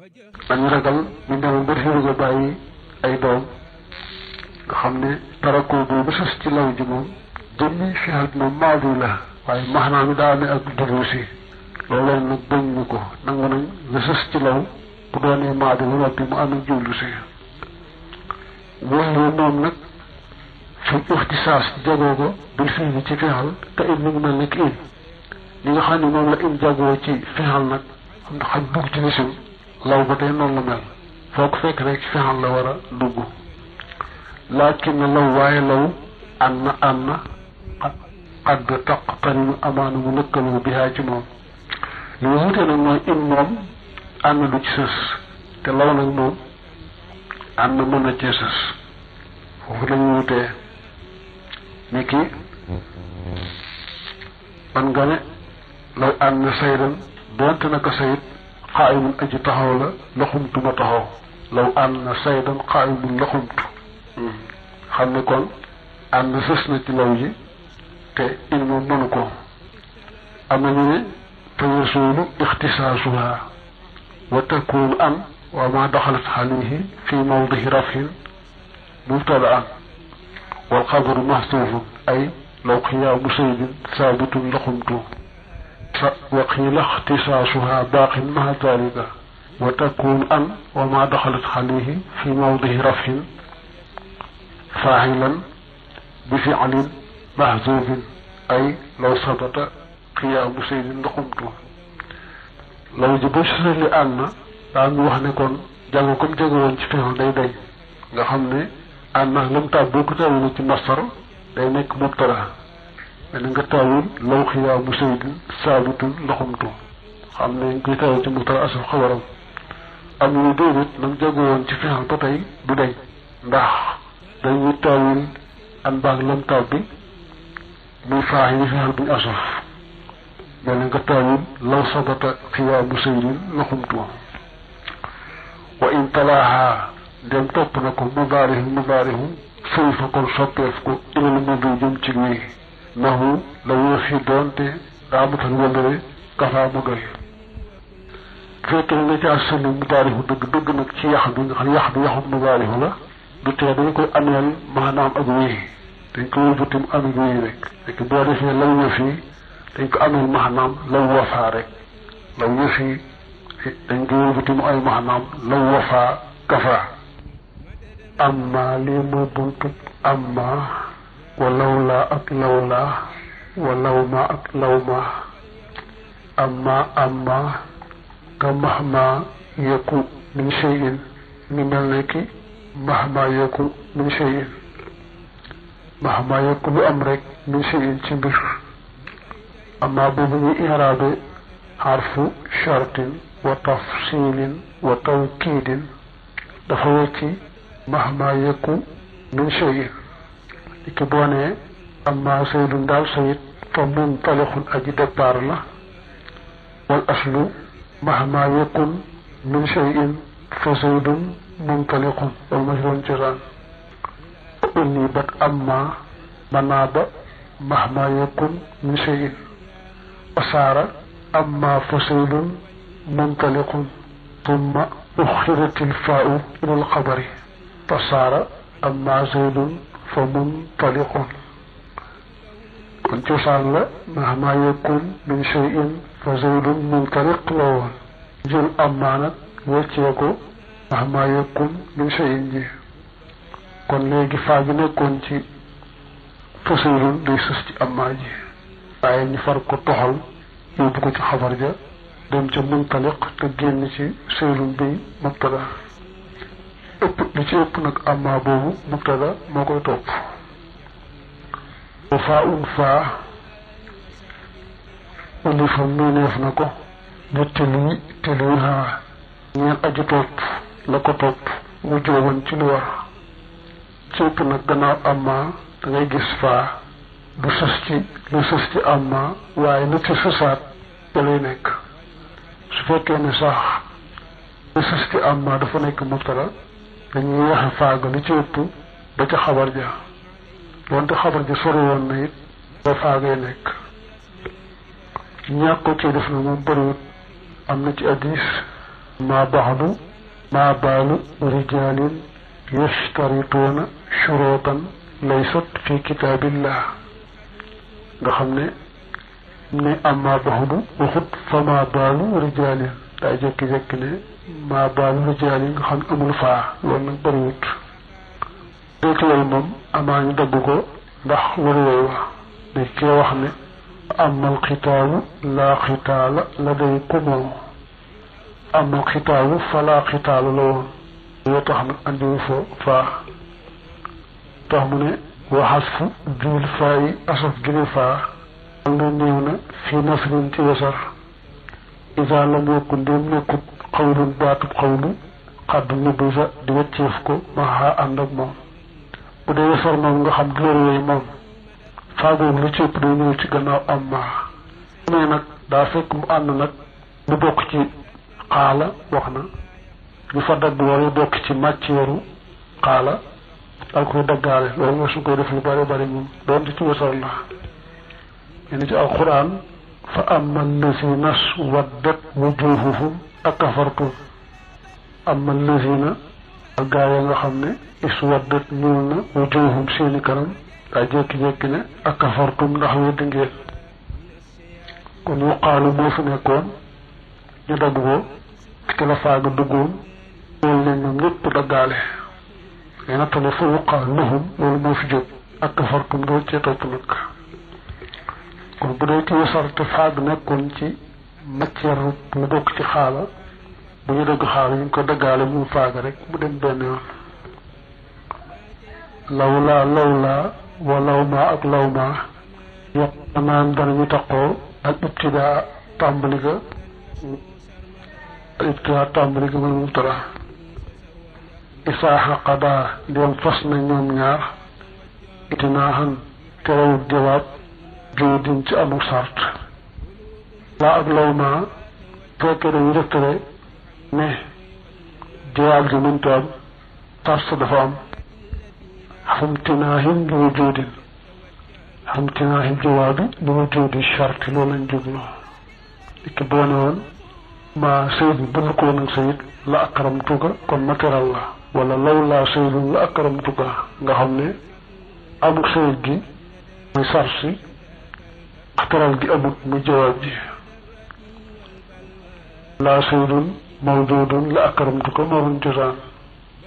dañu ragal ñu dem ba fi nga bàyyi ay doom nga xam ne tarakoo boobu sës ci law ji moom jëmmi fi'il moom maadi la waaye maanaa mi daa amee ak jublu si loolu nag bañ ñu ko nangu nañ la sës ci law bu doonee maadi ba noppi mu amee jublu si wóor moom nag fi ixtisaas jagoo ko bil fii bi ci fi'il te it mi ngi mel ni ki in li nga xam ne moom la in jagoo ci fi'il nag xam dugg ci lisim law ba tey noonu la mel foo ko fekk rek fi'il la war a dugg laakin na law waaye law ànd na xadd taqtarinu amaana mu lëkkaloo bihaa ci moom li mu wutee nag mooy in moom ànd du ci sës te law nag moom ànd mën na cee sës foofu lañu wutee ni ki man nga ne law ànd na saydan doonte naka sayit xaayimun aji taxaw la laxumtu ma taxaw law ànd na saydan xaayimun laxumtu xam ne kon ànd sës na ci law ji te in moom mënu ko am nañu ne tawasulu ixtisaasuha wa takunu an wa ma daxalat alayhi fi mawdihi rafin mubtada an wal xabaru mahsuufun ay law qiyaamu saydin saabitun laxumtu wa qiila ixtisaasuha baaqin maha dalika wa takunu an wa ma daxalat alayhi fi mawdihi rafin faaxilan bi fi'lin mahzuufin ay law sabata qiyaamu saydin laxumtu law ji boo sosali ànd na daa ñu wax ne kon jago comme jago woon ci fi'il day dañ nga xam ne ànd na lam taab boo ko taawul ci masdar day nekk mubtada mais nga taawul law qiyaamu saydin saabitun laxumtu xam ne nga koy taawul ci mubtada asaf xabaram am ñu déedéet lam jago woon ci fi'il ba tey du dañ ndax dañuy taawul an baag lam taab bi muy faaxi fi'il buñ asaf mel nga taawul law sabata qiyaamu saydin laxumtu wa in talaaha dem topp na ko mudaarihu sëy fa kon soppeef ko ilal madu jëm ci wéy nahu la wéexi doonte daa matal wëndëre kafaa mu doy fekkee nga caa sënni mudaarihu dëgg nag ci yax bi nga xam yax bi yaxut mudaarihu la du tee dañ koy ameel maanaam ak wéy dañ ko wëlbati mu am ak wéy rek fekk boo defee law yëf yi dañ ko ameel maanaam law wafaa rek law yëf yi dañ ko wëlbati mu ay maanaam law wafaa kafaa amma lii mooy buntu amma wa lawlaa ak lawlaa wa lawma ak lawma amma ka mahma yeku min shay'in mi mel ne ki mahma yeku min shay'in mahma yeku lu am rek min shay'in ci mbir amma boobu ñu iraabe xarfu shartin wa tafsilin wa tawkiidin dafa wecci mahma yeku min shay'in ki boo nee amma saydun daal sayid fa muntalixun aji départ la wal aslu mahma yekun min shay'in fa saydun muntalixun wal majroon cosaan unni bat amma manaaba mahma yekun min shay'in asaara amma fa saydun muntalixun tumma uxiratil faa'u ilal xabari fasaara amma saydun fa muntaliqun kon cosaan la mahma yakun min shay'in fa zaydun muntaliq la woon jël amma nag weccee ko mahma yakun min shay'in ji kon léegi faa gi nekkoon ci fa zaydun day sës ci amma ji waaye ñu far ko toxal yóbbu ko ci xabar ja dem ca muntaliq te génn ci zaydun bi mubtada ëpp li ci ëpp nag amma boobu mubtada moo koy topp wa faa un faa ulifa miineef na ko ñu tiliha ñeen aji topp la ko topp mu jooban ci lu war ci ëpp nag gannaaw amma da ngay gis faa du sës ci lu sës ci amma waaye lu ci sësaat da lay nekk su fekkee ne sax lu sës ci amma dafa nekk mubtada dañuy waxe faaga lu ci ëpp ba ca xabar ja donte xabar ja sori woon na it ba faagay nekk ñàkk ko ci def na moom bëriwut am na ci hadiis ما بعد ما بال رجال يشترطون شروطا ليست في كتاب الله nga xam ne amma baxdu waxut fa ma baalu rijaal daa jékki-jékki ne ma baalu rijaal nga xam amul faa loolu nag bëriwut déeti way moom amaa ñu dagg ko ndax waru way wax da cee wax ne amal xitaalu laa xitaala la day kumoo amal xitaalu fa laa xitaalu la woon yoo tax nag andiwu fo faa tax mu ne waxasfu jul faa yi asaf gine faa lu néew na fii nasrin ci wesar isa lam yokku ndéem nekkut xawlun baatub xawlu xaddu nubisa di wecceef ko maxaa ànd ak moom bu dee wesar moom nga xam di loolu yooyu moom faagoogu lu ci ëpp day ñëw ci gannaaw am maa mais nag daa fekk mu ànd nag lu bokk ci xaala wax na lu fa dagg wala bokk ci matière xaala dal koy daggaale loolu nga su koy def lu bari bari moom doonte ci wesar la yéen ci alquran fa amma allazina swaddat wujuhuhum akafartum amma allazina ak gaa ya nga xam ne iswaddat ñuul na wujuhum seeni kanam daa jékki-jékki ne akafartum ndax weddi ngeen kon yuqaalu moo fi nekkoon ñu dagg ko ci la faaga duggoon loolu leen ñoom ñëpp daggaale ngay nattale fa yuqaalu lahum loolu moo fi jóg akafartum doo cee topp nag kon bu dee ci wesar te faag nekkoon ci matière lu bokk ci xaala bu ñu dagg xaala ñu ngi ko daggaale mu faaga rek mu dem benn yoon lawlaa wa lawmaa ak lawmaa yokk naan danañu taqoo ak ibtidaa tàmbali ga mooy mubtada isaaxa qadaa ndéem fas na ñoom ñaar itinaaxan terewut jawaab joodin ci amul sart laa ak lawmaa fekkee dañu reftale ne jawaab ji mënta am sart dafa am xamtinaahin li wujudin xamtinaahin jawaabi li wujudi charte loolu lañ jublu ikki boo ne woon ma sayid bu ñu ko woon ak sayid la akramtuka kon ma teral la wala law laa sayidun la akramtuka nga xam ne amul sayid gi muy sart si teral gi amut muy jawaab ji laa sayidun mawjudun la akramtuka moo doon cosaan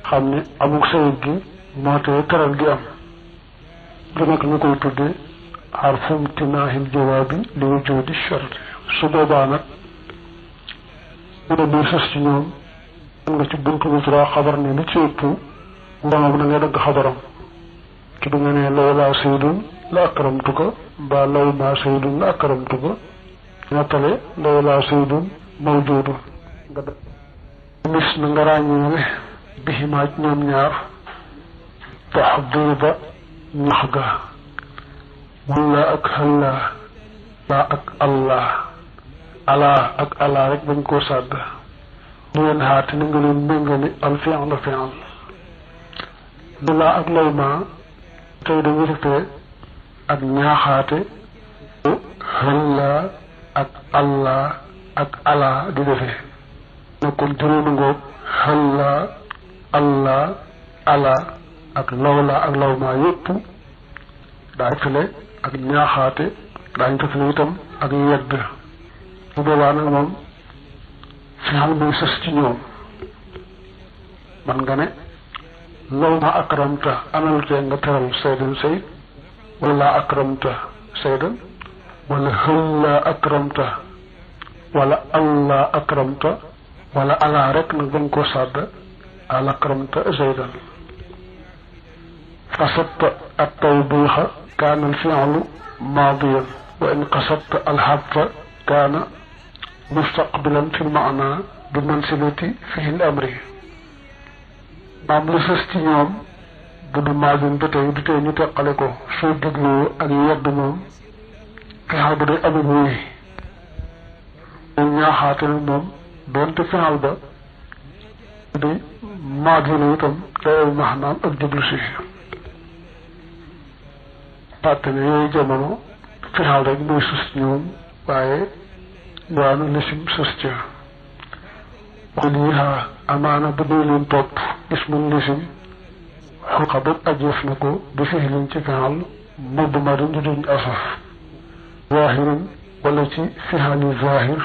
xam ne amul sayid gi moo tee teral gi am lu nekk ñu koy tuddee xarfu imtinaahil jawaabi li wujudi shart su boobaa nag mu ne bii sës ci ñoom am nga ci buntu musra xabar ne li ci ëpp ndamam na ngay dagg xabaram ci bi nga ne law laa saydun la akramtuka mbaa law maa saydun la akramtuka nattale law laa saydun mawjudun nga dagg mis na nga ràññeele bihimaa ci ñoom ñaar taxdiida ñax ga wala ak xallaa laa ak allah alaa ak alaa rek bañ koo sàdd lu leen xaate ni nga leen méngale al fi'l fi'l lu laa ak lawmaa tey dañu defee ak ñaaxaate xallaa ak allah ak alaa di defee nekkoon juróomi ngoog xallaa allah alaa ak lawla ak lawmaa yépp daa file ak ñaaxaate daañu tafale itam ak yedd bu boobaa nag moom fi'al muy sës ci ñoom man nga ne lawma akramta analutee nga teral saydan sayd wala akramta saydan wala hëlla akramta wala allah akramta wala ala rek nag bañ koo sàdd al akramta saydan قصدت التوضيح كان الفعل ماضيا وإن قصدت الحذف كان مستقبلا في المعنى بمنزلة فيه الأمر maam lu sës ci ñoom bu du maadin ba tey du tey ñu teqale ko soo dégloo ak yedd moom fexal ba day amul wuy moom ñaaxaate nag moom doonte fexal ba day maadin itam day ay maxnaam ak jublu si pàtte ne yooyu jamono fexal rek mooy sës ñoom waaye waanu lisim sës ca وليها أمانة بدون توب اسم النسم حقبت أجفنكو بفعل تفعل مضمر دون أصف ظاهر والتي فعل ظاهر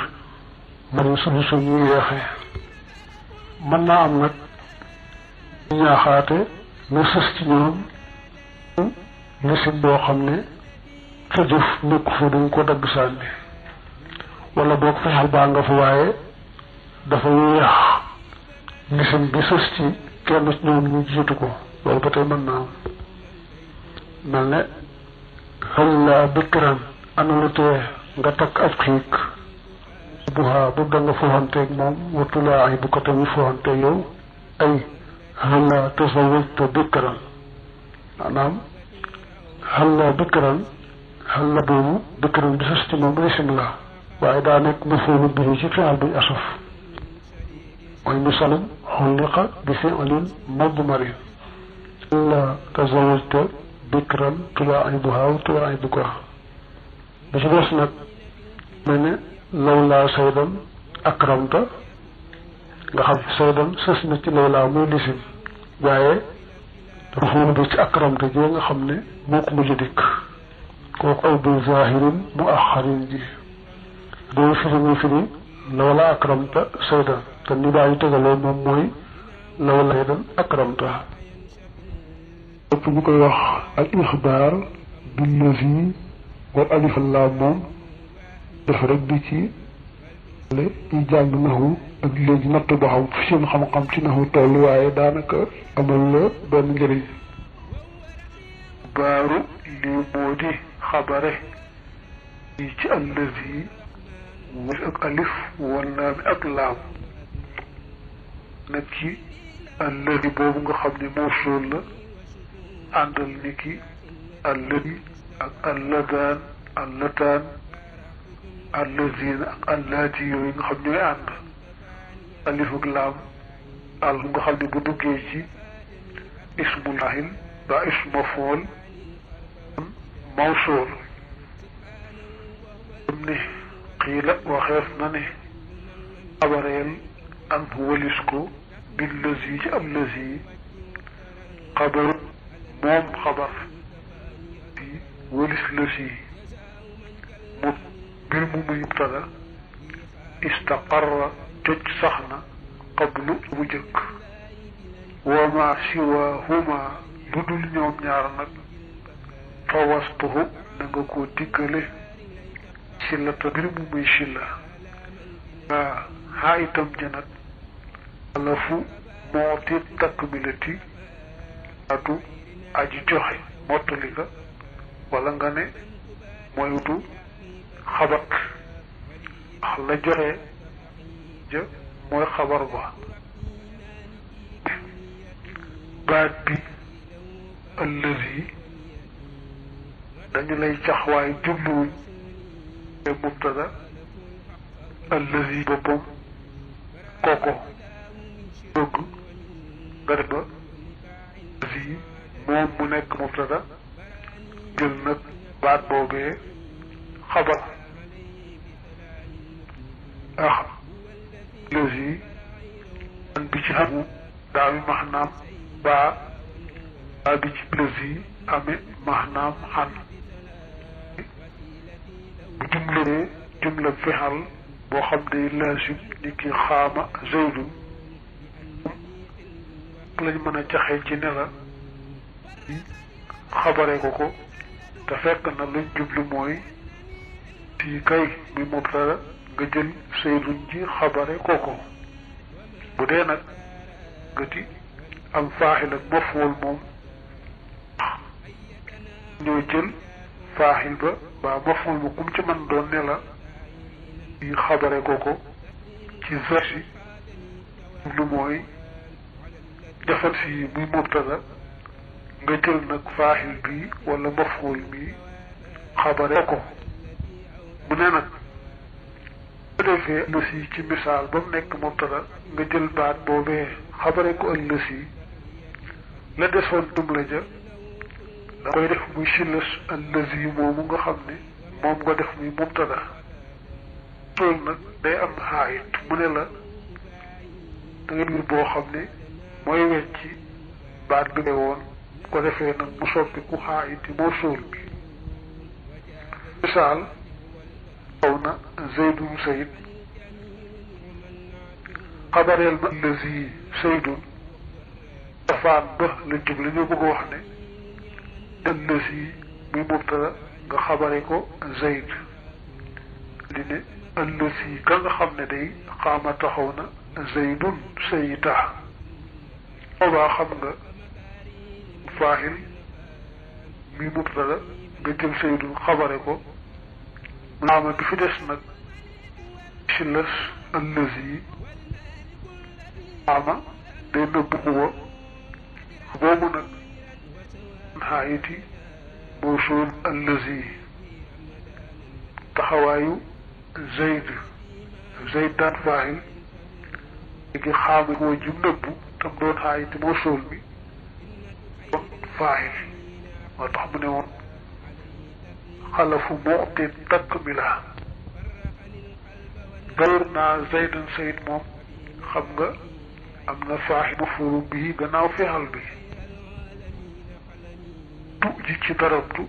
من سلسل ياخي من نعمل ñaaxaate lu sës ci ñoom lisim boo xam ne fa jëf nekk fa dañ ko dagg sànni wala boog fexal baa nga fa waaye dafa weex lisim bi sës ci kenn ci ñoom ñu jiitu ko loolu ba tey mën naa am mel ne xëy laa bikkiran ana lu tee nga takk ab xiik buhaa bu da nga foxanteeg moom watulaa ay bu ko tamit foxanteeg yow ay هلا تزوجت بكرا نعم هلا بكرا هلا بومو بكرا بسستي موم اسم الله واي دا نيك مفعول به في فعل بالاسف واي مثلا خلق بفعل مضمر هلا تزوجت بكرا تلاعبها وتلاعبك باش بس نك من لولا سيدا اكرمت nga xam saydan sës na ci loolaa muy lisim waaye dafa fóonu bi ci akramte ji nga xam ne moo ko mujj dikk kooku aw bi zahirin mu axarin ji boo firi mu firi loola akramta saydan te ni daa yu tegaloo moom mooy loola saydan akramta ëpp ñu koy wax al ixbaar billazi wal alif laam moom dafa rek bi ci ñu jàng naxu ak léegi natt ba xam fi seen xam-xam ci naxu toll waaye daanaka amal la benn njëriñ baaru lii moo di xabare yi ci allazi wal ak alif wala mi ak laam nag ci allazi boobu nga xam ne moo suul la àndal ni ki allazi ak alladaan allataan allazina ak allaati yooyu nga xam ñooy ànd alif ak laam al nga xam ne bu duggee ci ismu lahil ba ismu mafool mawsuul am ne xiila waxeef na ne xabareel an walis ko billazi ci allazi xabaru moom xabar bi walis lasi mu mbir mu muy mubtada istaqarra tëj sax na qablu bu jëkk wama siwahuma lu dul ñoom ñaar nag fa wastuhu na nga ko diggale sillata mbir mu muy silla waa xaa itam janat alafu mooti takmilati atu aji joxe mottali ka wala nga ne mooy wutu xabat la joxe ja mooy xabar ba baat bi allazi dañu lay cax waaye jubluwuñ te mubtada allazi boppam kooko bëgg nga def ba allazi moom mu nekk mubtada jël nag baat boobee xabar allazi an bi ci xamu daa mi maxnaam baa bi ci allazi ame maxnaam xan bu jumlee jumla fexal boo xam ne laasim ni ki xaama zaydun lañ mën a jaxee ci ne la xabare ko te fekk na lañ jublu mooy tii kay muy mubtada nga jël zaydun ji xabare ko bu dee nag nga ti am faaxil ak mafuul moom ñoo jël faaxil ba ba mafuul ma kum ci man doon ne la yi xabare ko ci versi lu mooy defal si muy mubtada nga jël nag faaxil bi wala mafuul bi xabare ko mu ne nag bu defee ëllësi ci misaal ba mu nekk mubtada nga jël baat boobee xabare ko ëllësi la desoon jumla ja da koy def muy sillas allazi moomu nga xam ne moom nga def muy mubtada loolu nag day am xaayit mu ne la da ngay biir boo xam ne mooy wecc baat bi woon ko defee nag mu soppi ku xaayiti moo suul bi misaal xaw na zeydun sayid xabareel ma allazi saydun dafaan ba la jub la ñu bëgg a wax ne allazi muy mubtada nga xabare ko zayd li ne allazi ka nga xam ne day xaama taxaw na zaydun sayida boobaa xam nga faaxil muy mubtada nga jël saydun xabare ko xaama bi fi des nag si las allazi xaama day nëbb xuwa boobu nag xaayiti mawsuul allazi taxawaayu zayd daan faaxil léegi xaama moo jim nëbbu tam doon xaayiti mawsuul bi doon faaxil moo tax mu ne woon xalafu mu'tin takmila gayr naa zaydan sayid moom xam nga am na faaxil maf'uul bihi gannaaw fexal bi tu ji ci darabtu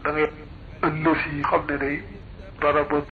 da ngay ëllësi xam ne day daraba